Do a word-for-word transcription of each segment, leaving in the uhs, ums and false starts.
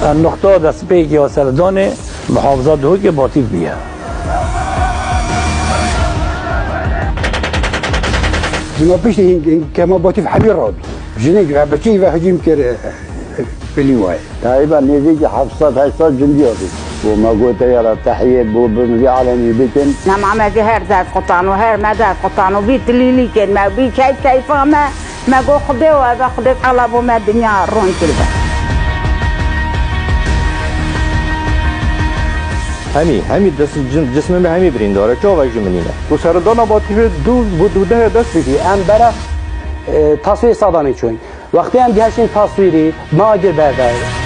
Nuqta destpêkê ya serdanê muhafiza Duhokê Batîf bûye. Dima piştî hîn, hîn kema Batîf hemî rabî. Jinê ve biçî ve hicûm kir, e, e, filî wayê. Taqrîben nêzîkî heft sed heşt sed cindî hatî. Û me gote ya re tehiyê bo bin vî alemî bikin. Nema me jî her dest qutan û her me dest qutan û bî tilîlî kir me, bî keyf keyfa me. Me got, Xwedê û eve Xwedê Teala bo me dinya ron kiribe. Hemî, hemî des-, cin-, cismê me hemî birîndar e. Çawa jî min nîne. Ku serhildana Batîfê dû, bo dûdehê dest bikî. Em bere, e, taswîrê Sedamê çûn. Wextê em gihiştin taswîrî, me agir berdayê.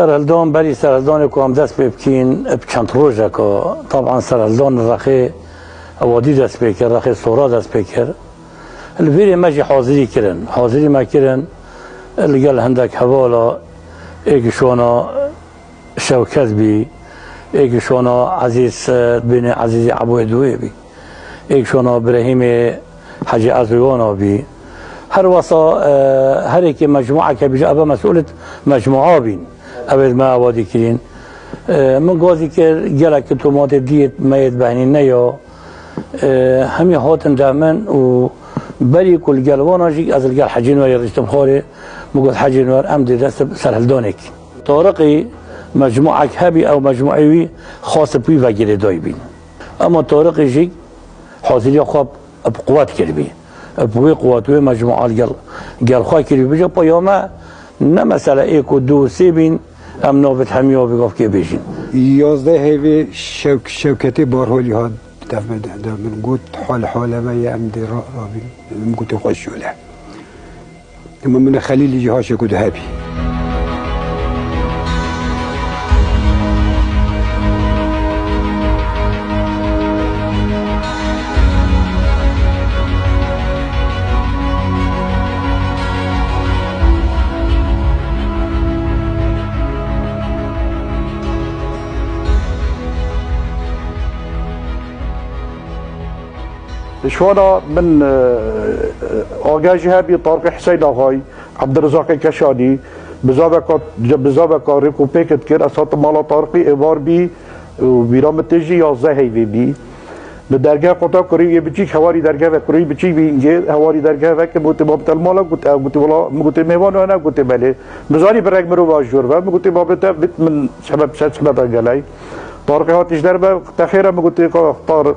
Serhildan, berî serhildanê ku em dest pê bikîn, bi çend rojeka, taban serhildan rexê ewadî dest pê kir, rexê sora dest pê kir. Li vîrê me jî hazirî kirin. Hazirî me kirin li gel hindek hevala, êk ji wana Şewket bî, êk ji wana Ezîz, e, bînê Ezîzê Ebûyê Duwê bî, êk ji wana Birehîmê Hecî Ezrîwana bî. Her wesa, e, her êkê mecmuek hebî ji eve mesûlê mecmua bîn. Ew ê me ewadî kirîn. E, min gazî kir, gelek tomatê diyê me yê behnî neya. E, hemî hatin de min û berî ku li gel wana jî ez li gel Hecî Nwerê riştim xwarê, min got, Hecî Nwer, em dê dest bi serhildanekî. Tariqî mecmuek hebî, ew mecmueyê wî xas bi wî ve girêdayî bîn. Ema Tariqî jî haziriya xwe bi quwet kiribî. Bi wê quwet, wê mecmua li gel, gel xwe kiribî. Bije paya me ne mesele êk û du û sê bîn, em navê hemiya vê gavkê bêjin. Yazdeh heyvê Şewk-, Şewketê Barholî hat dev min, dev min got, hal hale me ye, em dê ra-, rabîn. Min gotê xwe şole. Ema min Xelîlî jî haşê ku dihebî. Li şwana min, e, e, ageh jî hebî Tarqê Hiseyn Axay, Ebdirizaqê Keşanî, bizaveka, bizaveka rêk û pêk dikir. Ez hatim mala Tarqî êvar bî û bîra min tê jî yazdeh heyvê bî. Li dergeh qota kurê yê biçîk, hewarî dergeh ve kurê biçîk bî, hingê hewarî dergeh ve ki gotê Babet el Mala, got, ew gotê wela, min gotê mêvan hene, gotê belê. Min zanî bi reng mirova jor ve, min gotê Babet e, bit min sebeb ser sebeta gelay. Tarqê hatî ji derve, te xêr e, min gotê ka Tarq,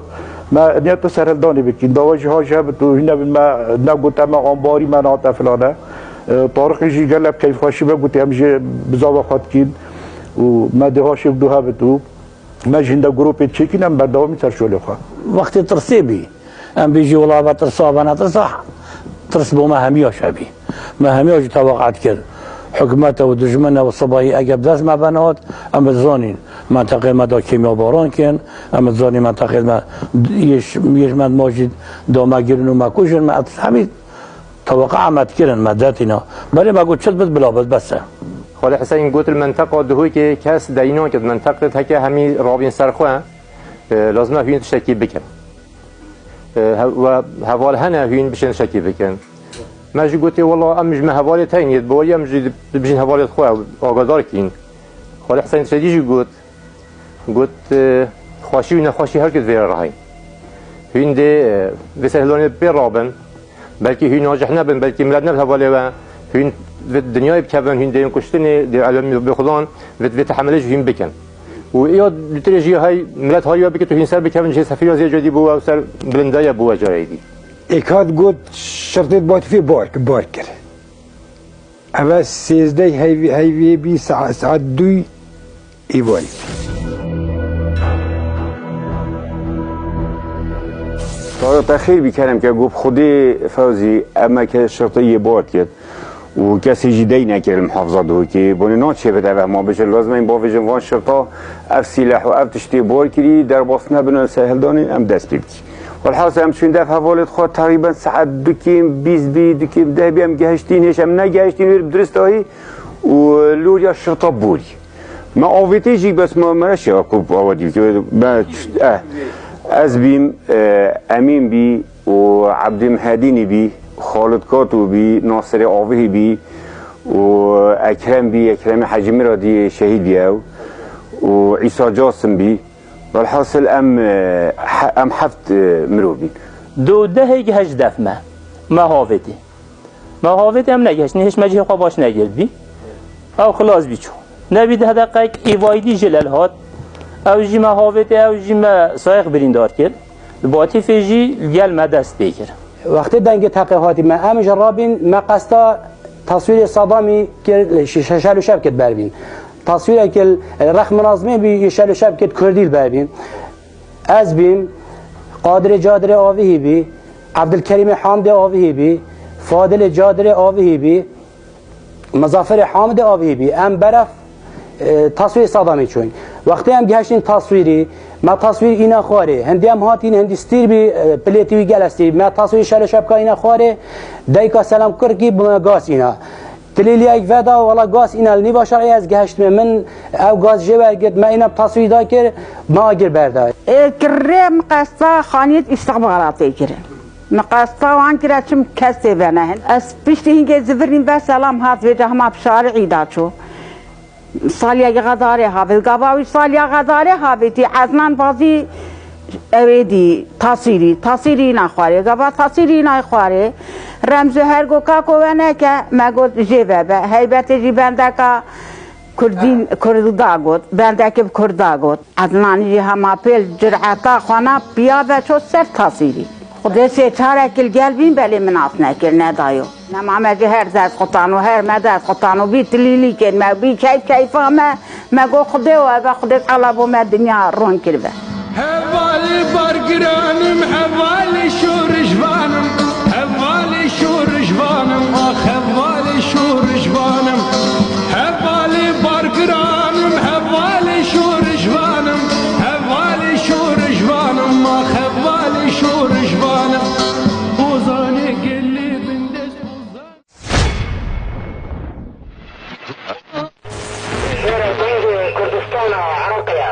me niyet serhildanê bikîn. Dawa jî ha ji hev tu hîne bin me, ne gote me ambarî me nate filan e. E, Tarqê jî gelek keyfxweşî ve gotê em jê bizava xwe dikîn û me dê ha şêv du hebit û me jî hinde grûpê çêkîn em berdewamî ser şolê xwe. Wextê tirsê bî. Em bêjî wela ve tirsa, ve netirsa, tirs bo me hemiya şevî. Me hemiya jî teweqet kir. Hikûmet e û dijmin e û sibahî eger bi dest me venat, em bizanîn menteqê me da kîmyabaran kin, em bizanîn menteqê me yê ş-, yê ji me ma jî da me girin û me kujin, me hemî teweqea me dikirin, me detîna. Berê me got çi dibit bila bit, bes e. Xalê Hiseyn got, li menteqa Duhokê kes dey nakir, menteqê heke hemî rabîn ser xwe, e, lazim e hûn tiştekî bikin. E, he-, we heval hene hûn bişên tiştekî bikin. Me jî gotê, wela em ji me hevalê teyn yê, bi warî em jî dibijin hevalê xwe, agadar kîn. Xalê Hiseyn tiştekî jî got, got, e, xweşî û nexweşî her kes vê re rehîn. Hûn dê, e, vê serhildanê pê rabin. Belkî hûn nacih nebin, belkî milet ne bi hevalê we, hûn vê dinyayê bikevin, hûn dê yên kuştinê, dê elem bê xudan, vê, vê tehemelê ji hûn bikin. Û ya dutirê jî hay milet hay we bike tu hûn ser bikevin, jê sefîra zê cedî bû we û ser bilindaye bû we careyê dî. Êk hat got, şirtê Batîfê bar, bar kir. Eve sêzdeh heyvî-, heyviyê bî sa-, saet duy. Îvan. Tara te xêr bî kerem ke, got Xwedê Fewzî, em me ke şirtê yê bar kir û kesê jî dey nekir li muhafiza Duhokê. Bonê naçêbit ev, em bêjin, lazim e em bavêjin van şirta ev sîleh û ev tiştê bar kirî, derbas nebin li serhildanê, em dest pê bikî. Welhasil em çûn dev hevalê xwe, teqrîben saet du kêm bîst bî, du kêm deh bî, em gehiştîn, hêj em negehiştîn wê bi diristahî û loriya şirta borî. Me avêtê jî, bes me, me reşiya ku awe dî, me, eh, ez bîm, eh, Emîn bî û Ebdî Mihedînî bî, Xalid Kato bî, Nasirê Avihî bî û Ekrem bî, Ekremê Hecî Miradî şehîd bî ew û Îsa Casim bî. Welhasil em, eh, he-, em heft, eh, mirov bîn. Dû dehê gihişt def me. Me havêtî. Me havêtî em negihiştin, hêj me cihê xwe baş negirt bî. Ew xilas bî çû. Nebî deh deqek îvayî dî jî lel hat. Ew jî me havêtî, ew jî me Sayiq birîndar kir. Li Batîfê jî gel me dest pê kir. Wextê dengê teqê hatî me, em ji rabîn me qesta taswîrê Sadamî kir, şi-, şe-, şel û şev kir berbîn. Taswîrekê li, e, rex minazmê bî, şel û şev kir Kurdî li berbîn. Ez bîm, Qadirê Cadirê Avihî bî, Evdilkerîmê Hamdê Avihî bî, Fadilê Cadirê Avihî bî, Mizaferê Hamidê Avihî bî. Em beref, e, taswîrê Sadamê çûn. Wextê em gihiştîn taswîrî, me taswîr îna xwarê. Hindî em hatîn, hindî stîr bî, e, pilêtî wî gel estî. Me taswîrê şel û şepka îna xwarê, dayika Selam Kurkî bi me gaz îna. Tilîliyek veda, wela gaz îna li nîva şerê ez gehiştime. Min ew gaz jê wergirt, me îna bi taswîr da kir, me agir berda. Ê kirê min qesta xaniyet îstixbaratê kirin. Min qesta wan kire çim kes tê ve nehin. Ez piştî hingê zivirîm ve Selam hat vêca hema bi şarî îda çû. Saliya Xedarê havêt, gava wî saliya Xedarê havêtî, Eznan Bazî ewê dî, Tasîrî, Tasîrî îna xwarê, gava Tasîrî îna xwarê, Remzû her got, kako we neke, me got, jê ve be, heybetê jî bendeka Kurdîn, Kurda got, bendekê bi Kurda got. Eznan jî hema pêl cüreta xwe na piya ve ço ser Tasîrî. Xwedê sê çarek li gel bîn, belê min nas nekir, nedayo. Nema me ji her dest qutan û her me dest qutan û bî tilîlîkên me, bî keyf keyfa me, me got, Xwedê û eve Xwedê Teala bo me dinya ron kiribe. Hevalê bargiran im, hevalê şorişvan im, hevalê şorişvan im, ax hevalê şorişvan im. Hevalê bargiran im, hevalê şorişvan im, hevalê şorişvan im, ax hevalê şorişvan im. Ozanê gelê bindest ozan. Şêra dengê Kurdistana Iraqê ye.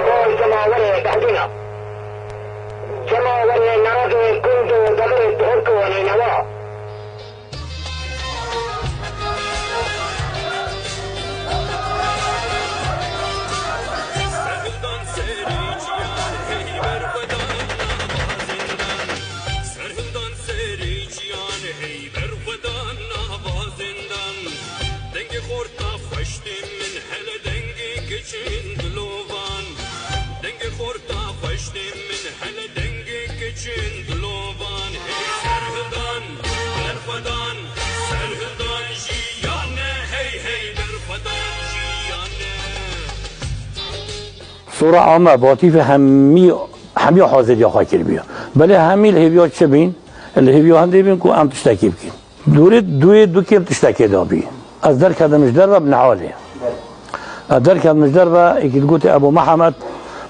Gol cemawerê Behdîna. Cemawerê neradê gund û deverê Duhokê û Neynewa. Serhildan serî çiyan hey berxwedan nava zindan. Serhildan serî çiyan hey berxwedan nava zindan. Dengê xorta xweş tê min hele dengê keçên dilovan. Dengê xorta xweş tê min hele dengê keçên dilovan. Hey Serhildan, berxwedan, Serhildan jiyane, hey hey berxwedan jiyane. Sora ame, Batîfê hemî, hemî haziriya xwe kiribiya. Belê hemî li hêviya çi bîn? Li hêviya hindê bîn ku em tiştekî bikin. Dûrê duyê du kêm tiştekê dabî. Ez derketim ji derve bi nihalê. Ez derketim ji derve, êkî digote Ebû Mihemed,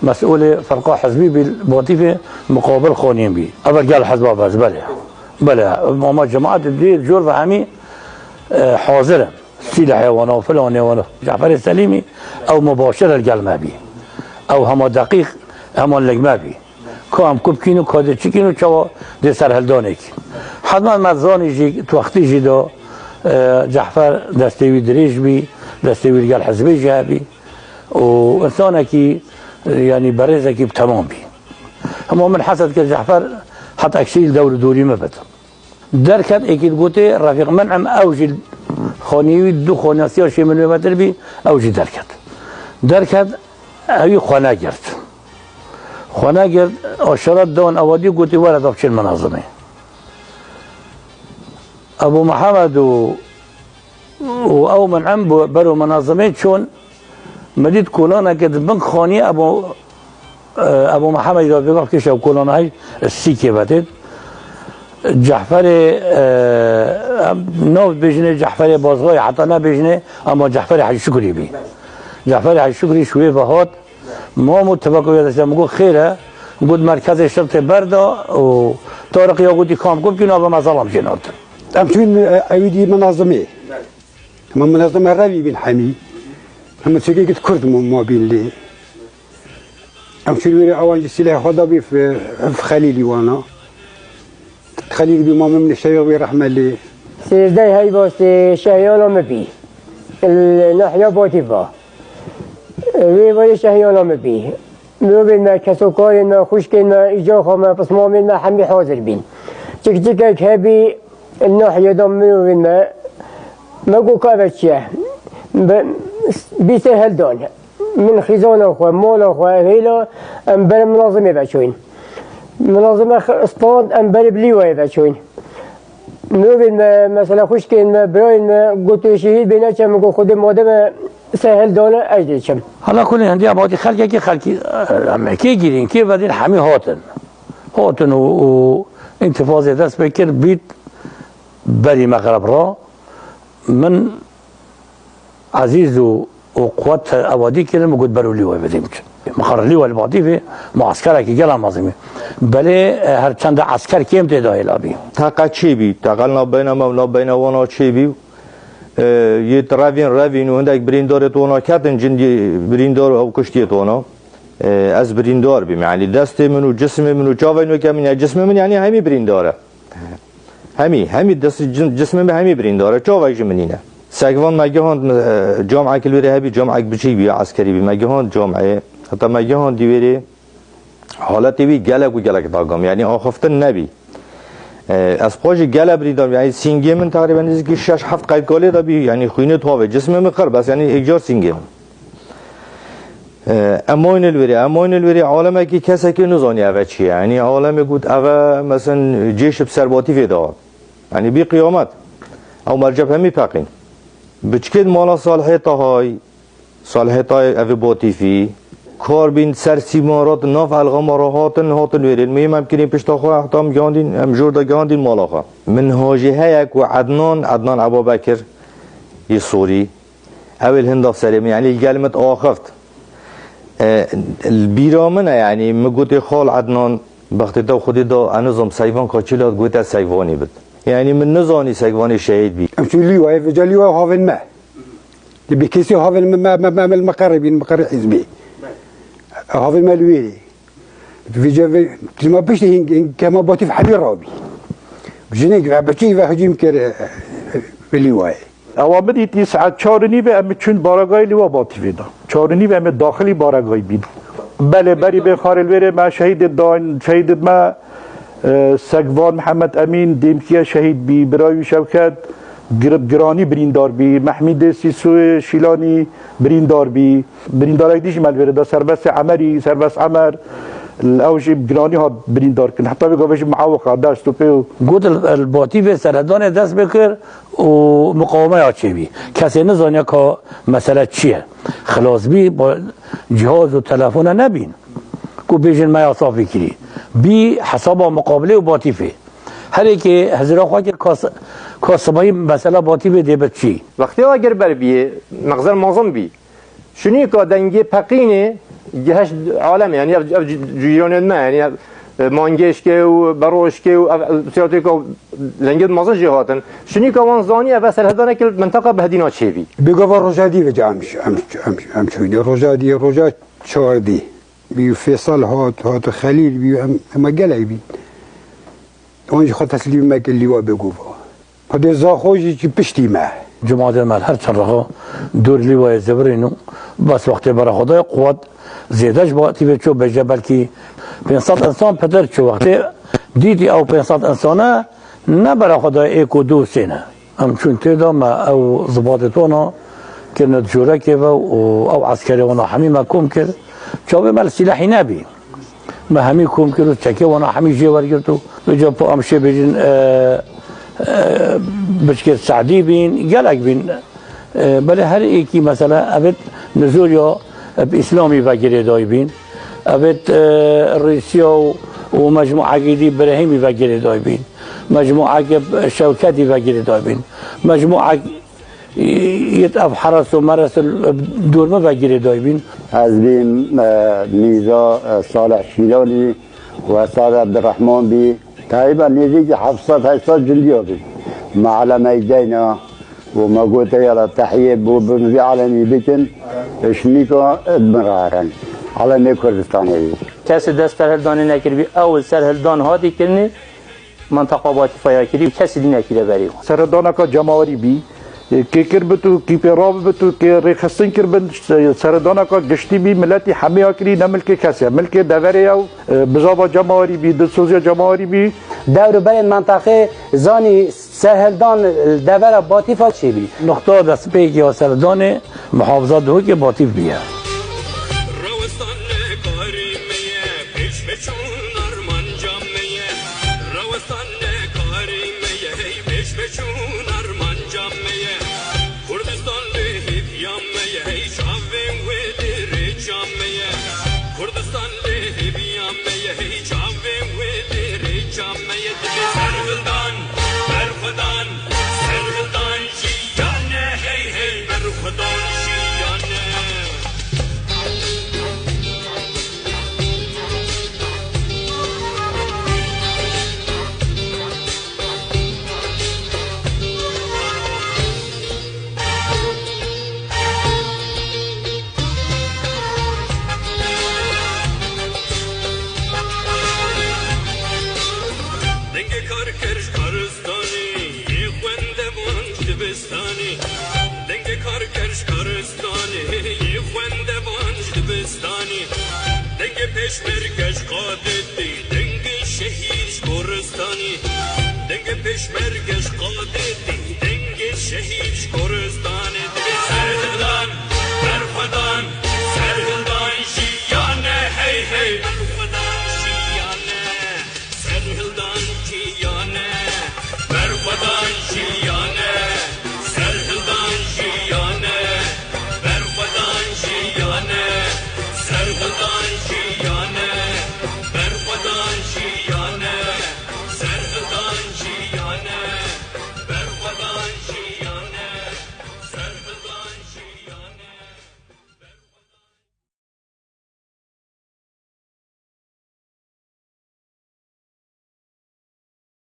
Mesûlê ferqa hizbî bî, Batîfê muqabil xanîn bî. Ev gel hizba bes, belê. Belê, ama cemaet dê cor ve hemî, e, hazir in. Sîlehê wana, filanê wana. Ceferê Selîmî, ew mubaşir li gel me bî. Ew hema deqîq, hema lig me bî. Ka em ku bikîn û ka dê çikîn û çawa dê serhildanê kî. Hezman me zanî jî, wextî jî da, e, Cefer destê wî dirêj bî, destê wî li gel hizbê jî hebî. Û insanekî, e, yanî berêzekî bi temam bî. Hema min hesed kir Cefer heta ekşî li dewr û dorî min bit. Derket êkî digotê Refîq Minim, ew jî xanî wî du xanî siya şê min wê betir bî, ew jî derket. Derket, ewî xwe negirt. Xwe negirt, aşaret dan ewadî gotî were da biçin minazimê. Ebu Mihemed û, û ew Minim bû bero minazimê çûn, min dît kolaneke di bin xanî Ebu, e, Ebu Mihemed da vêgav kişe û kolana hey sîkê vetêt. Ceferê, e, em nav bêjinê Ceferê Bazxayê, heta nebêjinê, ama Ceferê Hecî Şukrî bî. Ceferê Hecî Şukrî ji wê ve hat, Mam û teveko ya destê min got, "Xêr e?" Got, "Merkezê şirtê berda û Tariq ya gotî kam ku bikîn, ava me zelam jê natin." Em çûn, e, ewî dî minazimê. Hema minazime revî bîn hemî. Hema çekê git Kurd ma, ma bîn lê. Em çûn wêrê ewan jî sîlehê xwe da bî f-, f-, Xelîlî wana. Xelîl bî, mamê min şevê wê rehme lê. Sêzdeh Heybastê şehiyana min bî. Li nahya Batîfa. Wê wayê şehiyana min bî. Mirovên me, kesokarên me, xwişkên me, îcaxa me, pismamên me hemî hazir bîn. Çik çikek hebî, nahiyê de mirovên me, me got ka ve çi ye? Bi-, bî ser hildan. Min xîzana xwe, mala xwe, hêla em ber minazimê veçûyîn. Minazime xi-, stand, em ber bi lîwayê veçûyîn. Mirovên me, mesela xwişkên me, birayên me, gotin şehîd bê neçe, min got Xwedê madem e ser hildane ez dê çim. Hala kulî hindiya batî xelkekî xelkî, em kê girîn, kê vedîn hemî hatin. Hatin û, û întîfazê dest pê kir, bît berî mexreb ra. Min Ezîz û, û quwet ewadî kirin, min got, "Bero lîwayê vedî biçin." Mixar lîwa li Batîfê, ma eskerekî gela mezin bî. Belê, e, her çend esker kêm tê de hêla bî. Teqe çê bî, teqe li navbeyna me û navbeyna wana çê bî. E, yê di revîn, revîn û hindek birîndarê tona ketin, cindî birîndar û ew kuştiyê tona. E, ez birîndar bîm, yanî destê min û cismê min û çavên weke min, ya cismê min, yanî hemî birîndar e. Hemî, hemî dest cin-, cismê me hemî birîndar e. Çavek ji min nîne. Sekvan me gihand, e, camekî li wêrê hebî, camek biçîk bî, eskerî bî. Me gihand cameyê. Heta me gihand dî wêrê haletê wî gelek û gelek dagam. Yanî axiftin nebî. E, ez xwe jî gele birîndar, yanî sîngê min teqrîben nêzîkî şeş heft qeydkalê de bî, yanî xwînê tavê. Cismê min qir, bes yanî êkcar sîngê min. E, em mayne li wêrê, em mayne li wêrê, alemekî kesekî nizaniye eve çi ye. Yanî aleme got eve, mesen, cêş bi ser Batîfê de hat. Yanî bî qiyamet. Ew merceb hemî peqîn. Biçikê di mala Salihê Tahayî, Salihê Tahayî ev ê Batîfî. Kar bîn ser sîman re, di nav elxama re hatin, hatin wêrê. Muhîm em kirîn pişta xwe, heta em gihandîn, em jor de gihandîn mala xwe. Min hajê heye ku Ednan, Ednan Ebabekir, yê Sorî, Ew ê li hinda serê min, yanî li gel min diaxift. E, li bîra min e, yanî min gotê xal Ednan, bextê te û Xwedê da, ez nizam Seyvan ka çi lat, gote Seyvanî bit. Yanî min nizanî Seyvanî şehîd bî. Em çû lîwayê, vêca lîwayê havên me. Li bê kesî havên me, me, me, me, me li meqerê bîn, meqerê hizbê. Havên me li wêrê. Vêca vê, dima piştî hîn, hîn kema Batîf hemî rabî. Jinê ve, biçî ve hicûm kir, e, e, ve lîwayê. Ewa min dîtî saet çar û nîvê em çûn baragayê lîwa Batîfê de. Çar û nîvê em ê daxilî baragayê bîn. Belê, berî bê xarê li wêrê me şehîdê dayn, şehîdê me, e, Sekvan, Mihemed Emîn, Dêmkiye şehîd bî, birayê wî Şewket, gir-, giranî birîndar bî, Mehmîdê Sîsoyê Şîlanî birîndar bî. Birîndarek dî jî me li vêrê de, Serbestê Emerî, Serbest Emer, ew jî bi giranî hat birîndar kirin. Heta vê gavê jî muawiqa dest û pê û Got li, li Batîfê serhildanê dest pê kir û muqawemeya çêbî. Kesê nizaniya ka mesele çi ye. Xilas bî, ba-, cihaz û telefona nebîn. Ku bêjin me ya safî kirî. Bî hesaba muqabilê û Batîfê. Herêkê hizira xwe kir ka s-, ka sibayî mesela Batîfê dê bit çî. Wextê agir ber biyê, mexzer mazin bî. Şunîka dengê peqînê Geheşt alemê, yanî ev, ev cîranên me, yanî ev, e, Mangêşkê û Beroşkê û ev, ev siyatêka lengê mezin jê hatin. Şinîka wan zanî ev serhildanek li minteqa Behdîna çêbî. Bêgava roja dî ve em, em, em, em çûyne. Roja dî, roja çardî. Bî Fêsal hat, hat Xelîl bî, em, ema gelek bîn. Wan jî xwe teslîm me kir lîwa bêgova. Xwedê Zaxo jî çi piştî me. Cumadê me her çend rexa dûr lîwayê zivirîn û bes wextê bera xwe dayê quwet zêde ji batî vê çû bêje belkî pênc sed insan pitir çû wextê dîtî ew pênc sed insane ne bera xwe dayê êk û du û sê ne. Em çûn tê de me ew zibatê tona kirine di jûrekê ve û ew eskerê wana hemî me kom kir. Çavê me li sîlehî nebî. Me hemî kom kir û çekê wana hemî jê wergirt û vêca po em şê bêjin, e, e, biçkê Se'dî bîn, gelek bîn. E, belê her êkî mesela evêt nizoriya bi Îslamî ve girêdayî bîn. Evêt, e, Rîsiya û, û mecmûekî dî Birehîmî ve girêdayî bîn. Mecmûek bi Şewketî ve girêdayî bîn. Mecmûek Yêt ev heres û meres li dûr min ve girêdayî bîn. Ez bîm, e, Mîza, e, Salih Şîlanî û Esad Ebdirehman bî. Teyba nêzîkî heft sed heşt sed cindiya bî. Me elemeyî deyna û me gote yala tehiyê bo bin vî elemî bikin. Şinîka id min rarin. Elemê Kurdistanê bî. Kesê dest serhildanê nekiribî, ew serhildan hatî kirinê. Minteqa Batîfa ya kirî, kesî dî nekîre berî wan. Serhildaneka cemawerî bî, kê kir bit û kî pê rabibit û kê rêxistin kir bin, serhildaneka giştî bî, miletî hemê ya kirî, ne milkê kesê, milkê deverê ye û, e, bizava cemawerî bî, dilsoziya cemawerî bî. Dewr û berên menteqê zanî serhildan devera Batîfa çêbî. Nuqta destpêkê ya serhildanê muhafiza Duhokê Batîf bîye. Rawestan ne karî me ye, pêş ve çûn armanca me ye. Rawestan ne karî me ye, hey pêş ve çûn armanca me ye. Kurdistan li hêviya me ye, hey çavê wê li rêça me ye. Kurdistan li hêviya me ye, hey çavê wê li rêça me ye. Divê serhildan, berxwedan, serhildan jiyan e, hey hey berxwedan jiyan e. Dengê karker ji karistanê, yê xwendevan ji dibistanê. Dengê karker ji karistanê, yê xwendevan ji dibistanê. Dengê pêşmerge ji qadetê, dengê şehîd ji goristanê. Dengê pêşmerge ji qadetê, dengê şehîd ji goristanê.